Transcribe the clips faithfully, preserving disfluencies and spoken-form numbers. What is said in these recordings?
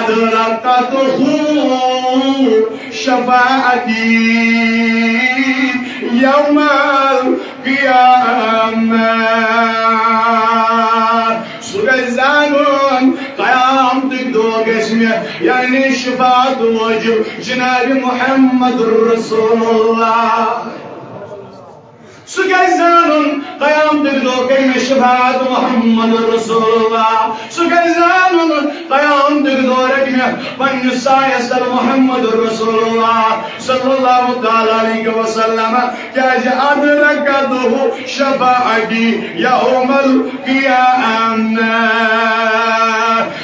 أدركته شفاعتي يوم القيامة. سُہ گژھِ زانُن، قیامتٕکۍ دۄہ گژھِ مےٚ، یعنی شفاعت واجب جناب محمد رسول اللہ۔ سُہ گژھِ زانُن، قیامتٕکۍ دۄہ کَرِ مےٚ شفاعت محمد رسول اللہ۔ سُہ گژھِ زانُن، قیامتٕکۍ دۄہ رَٹہِ مےٚ پننِس سایَس تَل محمد رسول اللہ صلی اللہ تعالیٰ علیہ وسلم۔ کیازِ أدركته شفاعتي يوم القيامة۔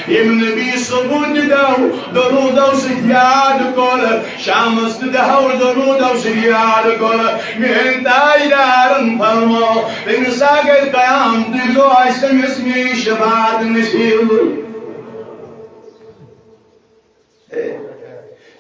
ییٚمۍ نبی صبحن تہِ دَہو درودو سۭتۍ یاد کوٚر، شامس تہِ دَہو درودو سۭتۍ یاد کوٚر، میٲنۍ تاجدارن فرمو، تٔمِس اگر قیامتٕکۍ دۄہ آسہِ تٔمِس میٲنۍ شفاعت نصیب۔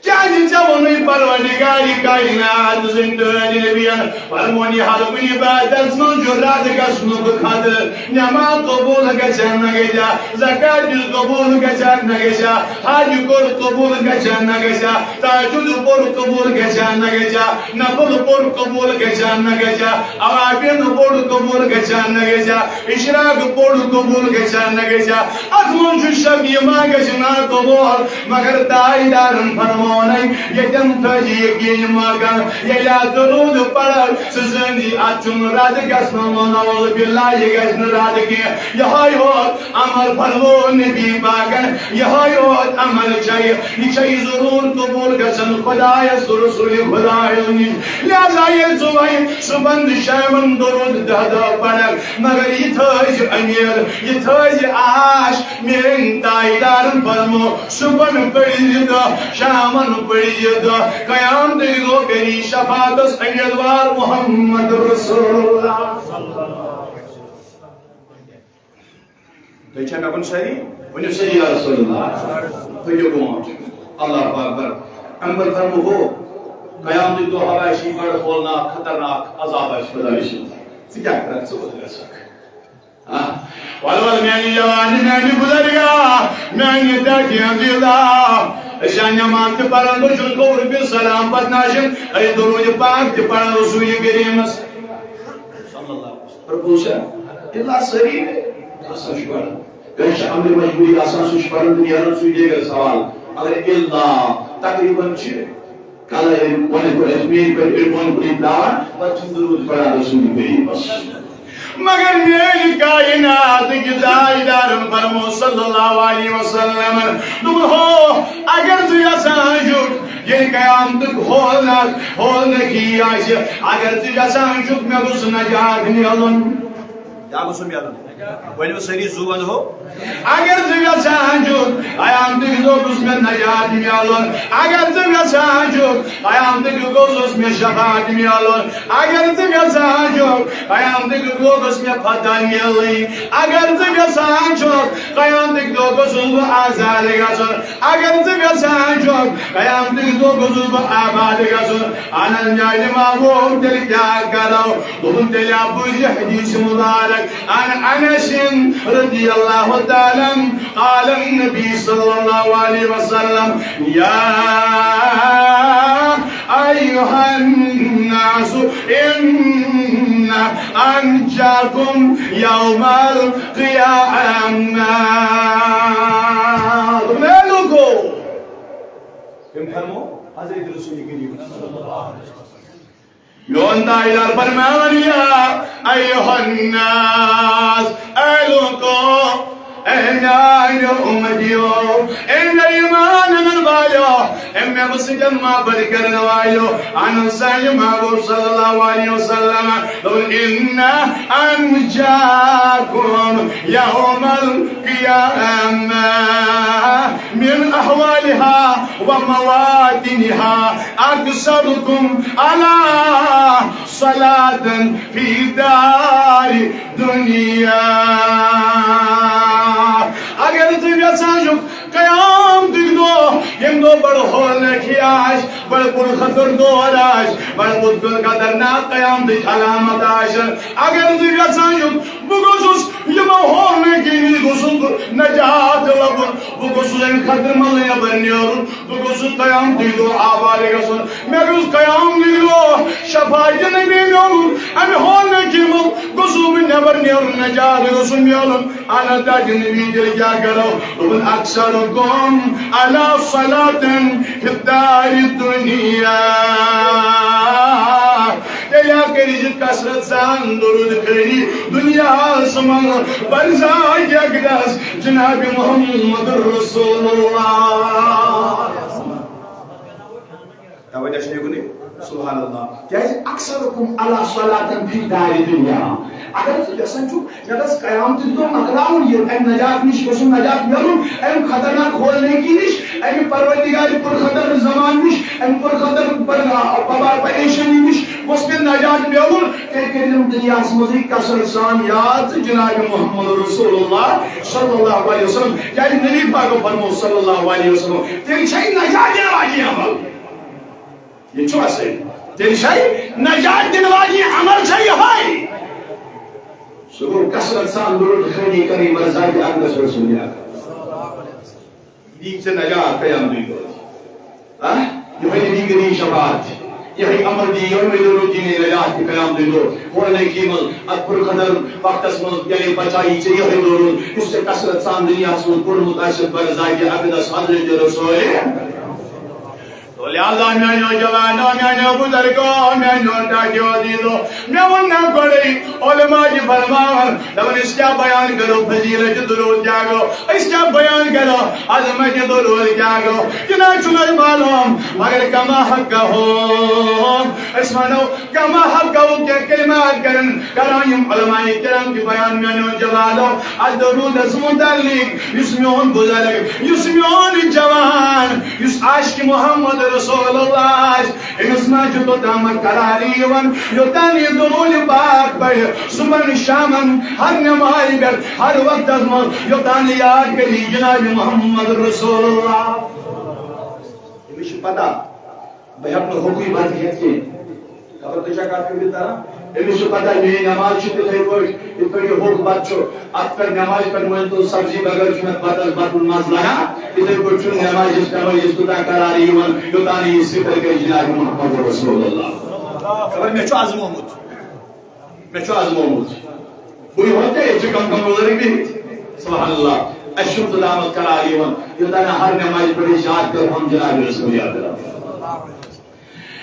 کیازِ ژےٚ ووٚنُے پروردگار کائنات سٕنٛدۍ تٲج نبیَن، فرمون، یہِ ہر کُنہِ عبادتس منٛز چھُ رد گژھنُک خطرٕ۔ نماز قبول گژھِ نہ گژھِ، زکات قبول گژھِ نہ گژھِ، حج کوٚر قبول گژھِ نہ گژھِ، تہجد پوٚر قبول گژھِ نہ گژھِ، نفل پوٚر قبول گژھِ نہ گژھِ، اوابین پوٚر قبول گژھِ نہ گژھِ، اشراق پوٚر قبول گژھِ نہ گژھِ۔ اتھ منٛز چھُ شک، یہِ ما گژھِ نا قبول؟ مگر تاجدارن فرمونَے، ییٚتٮ۪ن تھٲوزِ یقین مکان، ییٚلہِ اتھ درود پرکھ، سُہ زٲنزِ اتھ چھُنہٕ رد گژھنہٕ، نعوذ باللہ، یہِ گژھِ نہٕ رد کینٛہہ۔ یہوے ہوت عمل فرمو نبی پاکن، یہوے ہوت عمل چھے، یہِ چھے ضرور قبول گژھن خدایس تہٕ رسول خدایس نِش۔ لہذا ییٚلہِ ژٕ وۄنۍ صبحن تہٕ شامن درود دہ دہ پرکھ، مگر یہِ تھٲوزِ امید، یہِ تھٲوزِ آش، میٲنۍ تاجدارن فرمو، صبحن پٔرزِ دہ، شامن پٔرزِ دہ، قیامتٕکۍ دۄہ کری شفاعتس امیدوار محمد رسول اللہ۔ تُہۍ چھا مےٚ کُن سٲری؟ ؤنِو سٲری یا رسول اللہ۔ پٔکِو برونٛٹھ۔ اللہ اکبر۔ امہِ پتہٕ فرمو ہو، قیامتٕکۍ دۄہ ہوا آسہِ بڑٕ ہولناک، خطرناک عذاب آسہِ خۄدایہِ سُنٛد۔ ژٕ کیٛاہ کرکھ؟ ژٕ کوٚت گژھکھ؟ ہاں؟ ولہٕ ولہٕ میانہِ جوانہِ، میانہِ بُزرگا، میانہِ ٹاٹھہِ عزیزا، أسۍ چھا نماز تہِ پران، تُہۍ چھِو قبر پٮ۪ٹھ سلام پتہٕ ناشن، أسۍ درود پاک تہِ پران رسول کریمس۔ صلی اللہ علیہ وسلم۔ پرٛبھو چھا؟ اللہ سٲری آسان چھُ پران۔ کٲنٛسہِ چھِ عملہِ مجبوٗری آسان، سُہ چھُ پران تہٕ نیران سُے بیٚیہِ گژھِ سوال۔ مگر اللہ تقریباً چھِ کلہٕ ییٚلہِ بۄنہٕ کُن اَسہِ میٛٲنۍ پٲٹھۍ أڑۍ بۄنہٕ کُن ترٛاوان، پتہٕ چھُنہٕ درود پران رسول کریمس۔ مگر میٛٲنۍ کائناتٕکۍ تاجدارن فرمو صلی اللہ علیہ وسلم، دوٚپُن، ہو، اگر ژٕ یژھان چھُکھ، ییٚلہِ قیامتُک ہولناک، ہولنٲکی آسہِ، اگر ژٕ یژھان چھُکھ، مےٚ گوٚژھ نجات میلُن۔ کیٛاہ گوٚژھ میلُن؟ ؤنِو سٲری زُو وَنہو۔ اگر ژٕ یژھان چھُکھ، قیامتٕکۍ دۄہ گوٚژھ مےٚ نجات میلُن۔ اگر ژٕ یژھان چھُکھ، قیامتٕکۍ دۄہ گوٚژھ مےٚ شفاعت میلُن۔ اگر ژٕ یژھان چھُکھ، قیامتٕکۍ دۄہ گوٚژھ مےٚ فتح میلٕنۍ۔ اگر ژٕ یژھان چھُکھ، قیامتٕکۍ دۄہ گوٚژھُس بہٕ آزاد گژھُن۔ اگر ژٕ یژھان چھُکھ، قیامتٕکۍ دۄہ گوٚژھُس بہٕ آباد گژھُن۔ اَنن میانہِ محبوب، تیٚلہِ کیٛاہ کرو؟ دوٚپُن، تیٚلہِ ہا بوٗزِ حدیث مبارک عن انس رضی اللہ تعالیٰ عنہ، قال النبی صلی اللہ علیہ وسلم، یا ایھا الناس ان انجاکم یوم القیامہ۔ اے لوکو، تٔمۍ فرمو حضرت رسول کریم۔ میون تاجدار فرماوان، یا ایھا الناس، اے لوکو، اے میانیو امتیو، اے مےٚ ایمان انن والیو، اے مےٚ سۭتۍ محبت کرن والیو، اَنن سانہِ محبوب صلی اللہ علیہ وسلم، دوٚپُن، ان انجاکم یوم القیامہ من احوالها ومواطنها اکثرکم علی صلاۃ فی دار دنیا۔ اگر ژٕ یژھان چھُکھ قیامتٕکۍ دۄہ، ییٚمہِ دۄہ بڑٕ ہولنٲکی آسہِ، بڑٕ پُرخطر دور آسہِ، بڑٕ پُرخطرناک قیامتٕچ علامت آسہِ۔ اگر ژٕ یژھان چھُکھ، بہٕ گوٚژھُس یِمو ہورنہٕ کِنۍ گوٚژھُس بہٕ نجات لبُن، بہٕ گوٚژھُس اَمہِ خطرٕ منٛز نٮ۪بر نیرُن، بہٕ گوٚژھُس قیامتٕکۍ دۄہ آباد گژھُن۔ مےٚ گوٚژھ قیامتٕکۍ دۄہ شفاعت نبی میلُن، اَمہِ ہورنہٕ کِنۍ گوٚژھُس بہٕ نٮ۪بر نیرُن، نجات گوٚژھُم میلُن۔ انا تاج نبی تیٚلہِ کیٛاہ کرو؟ دوٚپُن، اکثرکم علی صلاۃ فی دار دنیا۔ تیٚلہِ ہا کٔرِو یہِ کثرت سان درود خٲنی دُنیاہَس منٛز، برزاخ اقدس جناب محمد رسول اللہ۔ توجہ چھُ یہِ کُنُے؟ سبحان اللہ۔ کیٛازِ؟ اکثرکم علی صلاۃ فی دار دنیا۔ اگر ژٕ یژھان چھُکھ، مےٚ گژھِ قیامتٕکۍ دۄہ مۄکلاوُن یہِ، اَمہِ نجات نِش گوٚژھُم نجات میلُن، اَمہِ خطرناک ہولنٲکی نِش، اَمہِ پروردگار پُرخطر زمان نِش، اَمہِ پُرخطر پر-، وبا پریشٲنی نِش گوٚژھ مےٚ نجات میلُن۔ تیٚلہِ کٔرِو دُنیاہَس منٛزٕے کثرت سان یاد تہٕ جناب محمد رسول اللہ صلی اللہ علیہ وسلم۔ کیٛازِ نبی پاکو فرموو صلی اللہ علیہ وسلم، تیٚلہِ چھے نجات دِنہٕ واجیٚنۍ عمل۔ یہِ چھُ اصل۔ تیٚلہِ چھے نجات دِنہٕ واجیٚنۍ عمل چھے یِہوٚے۔ سُہ گوٚو کثرت سان درود خٲنی کرٕنۍ بر ذات اقدس رسول اللہ۔ یہِ ژےٚ نجات قیامتٕکۍ دۄہ۔ ہا؟ یِہوٚے نبی کریم شفاعت۔ یِہوٚے عمل دی، یِہوٚے درود دی نجات قیامتٕکۍ دۄہ۔ ہورنٲکی منٛز، اتھ پُرخطر وقتس منٛز، یعنی بچایی ژےٚ یِہوٚے درود، یُس ژےٚ کثرت سان دُنیاہس منٛز پوٚرمُت آسہِ بر ذات اقدس حضرت رسول۔ تو لہذا میانیو جوانو، میانیو بزرگو، میانیو ٹاٹیو عزیزو، مےٚ ووٚن نا گۄڈے، علماء چھِ فرماوان، دپان، أسۍ کیٛاہ بیان کرو، فضیلت درود کیٛاہ گوٚو؟ أسۍ کیٛاہ بیان کرو، عظمت درود کیٛاہ گوٚو؟ یہِ نہ چھُنہٕ اَسہِ معلوم، مگر کما حقہ۔ أسۍ ونو، کما حقہ کینٛہہ کلمات کرن، کران یِم علماء کرام تہِ بیان، میانیو جوانو، اتھ درودس متعلق یُس میون بزرگ، یُس میون جوان، یُس عاشق محمد رسول اللہ آسہِ، أمِس نہ چھُ توٚتامَتھ قرارٕے یِوان، یوٚتام یہِ درود پاک پرِ صبحن شامن ہر نمازِ پٮ۪ٹھ، ہر وقتس منٛز، یوٚتام یہِ یاد کری جناب محمد رسول اللہ۔ أمِس چھِ پتہ، بہٕ ہٮ۪کہٕ نہٕ ہوٚکُے بتہٕ کھٮ۪تھ کینٛہہ۔ خبر تُہۍ چھا کتھ کٔرِتھ تران؟ أمِس چھِ پتہ، میٲنۍ نماز چھِ تِتھے پٲٹھۍ، یِتھ پٲٹھۍ یہِ ہوٚکھ بتہٕ چھُ۔ اتھ پٮ۪ٹھ نمازِ پٮ۪ٹھ مٲنۍ تو سبزی بغٲر چھُنہٕ اتھ بتس بتُن مزٕ لگان۔ یِتھے پٲٹھۍ چھُنہٕ نمازِ پٮ۪ٹھ یُس تیوٗتاہ قرارٕے یِوان، یوٚتام نہٕ یہِ ذکر کرِ جناب محمد رسول اللہ۔ خبر مےٚ چھُ آزمومُت۔ مےٚ چھُ آزمومُت۔ بہٕ یِہوٚے ژےٚ ییٚتہِ چھِ کم کم بُزرگ بِہِتھ۔ سبحان اللہ۔ اَسہِ چھُنہٕ توٚتامَتھ قرار یِوان، یوٚتام نہٕ ہر نٮ۪مازِ پٮ۪ٹھ أسۍ یاد کَرہون جناب رسول یاد کرو۔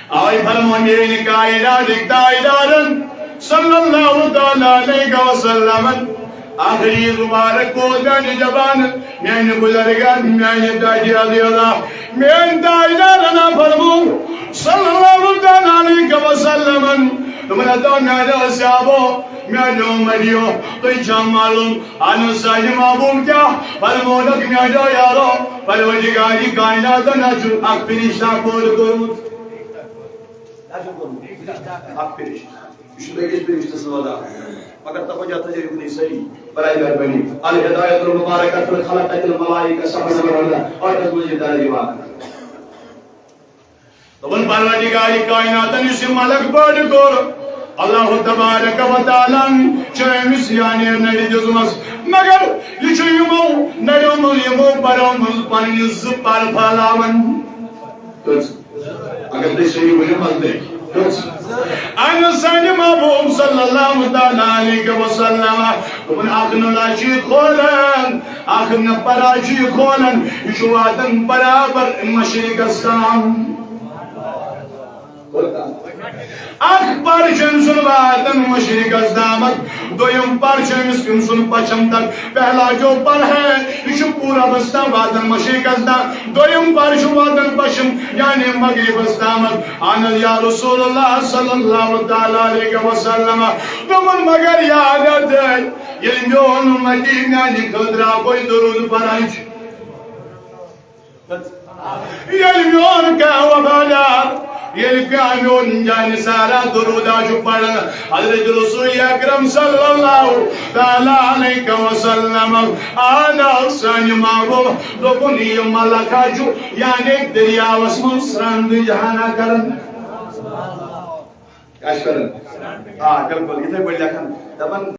اَوَے فرموو میٛانہِ کائناتٕکۍ تاجدارن صلی اللہ تعالیٰ علیہ وسلمن، آخری مبارک کوٚر میٛانہِ زبانہٕ، میٛانہِ بُزرگن، میٛانہِ دادِ رضی اللہ، میٛانہِ تاجدارن فرموو صلی اللہ تعالیٰ علیہ وسلمن، دوٚپُن، ہتا میٛانیو صحابو، میٛانیو مریو، تۄہہِ چھا معلوم، اہن سانہِ محبوب کیٛاہ فرمونکھ میٛانیو یارو، پروردگارِ کائناتن حظ چھُ اکھ فرشتہ پٲدٕ کوٚرمُت۔ اکھ فرشتہ۔ یہِ چھُ بیٚکِس فرشتس منٛز آمُت۔ مگر توجہ تھٲیِو یِمنٕے سٲری برابر بنی۔ الہدایت المبارکۃ خلقت الملائکہ صفحہ نمبر اردہ، اور تتھ منٛز یہِ درج یِوان۔ دوٚپُن، پروردگارِ کائناتن یُس یہِ ملک پٲدٕ کوٚر، اللہ تبارک و تعالیٰ ہن چھُ أمِس یعنی نرِ دِژمٕژ، مگر یہِ چھُ یِمو نریو منٛز، یِمو پرو منٛز پنٕنۍ زٕ پر پھٔہلاوان۔ کٔژ؟ اگر تُہۍ صحیح ؤنِو، منٛز دے۔ کٔژ؟ اہن سانہِ محبوب صلی اللہ تعالیٰ علیہ وسلم، دوٚپُن، اکھ نہ چھُ یہِ کھولان، اکھ نہ پرا چھُ یہِ کھولان، یہِ چھُ واتان برابر مشرقس تام۔ اکھ پر چھُ أمۍ سُنٛد واتان مشرقس تامَتھ، دوٚیِم پر چھُ أمِس، أمۍ سُنٛد پچھم تک۔ پہلا جو پر ہے، یہِ چھُ پوٗربس تام واتان مشرقس تام، دوٚیِم پر چھُ واتان پچھم یعنی مغربس تامَتھ۔ اہن حظ یا رسول اللہ صلی اللہ تعالیٰ علیہ وسلم۔ دوٚپُن، مگر یاد تھٲے، ییٚلہِ میون اُمتی میانہِ خٲطرٕ اکوے درود پران چھُ، ییٚلہِ میون کانٛہہ وفادار ییٚلہِ کانٛہہ میون جانہِ سارا درودہ چھُ پران، حضرت رسول اکرم صلی اللہ تعالیٰ علیہ وسلم آو سانہِ محبوب، دوٚپُن، یہِ ملکہ چھُ یعنی دٔریاوس منٛز سرٛان دٔج ہنا کران۔ کیٛاہ چھُ کران؟ آ، بِلکُل، یِتھَے پٲٹھۍ لیکھان۔ دَپان،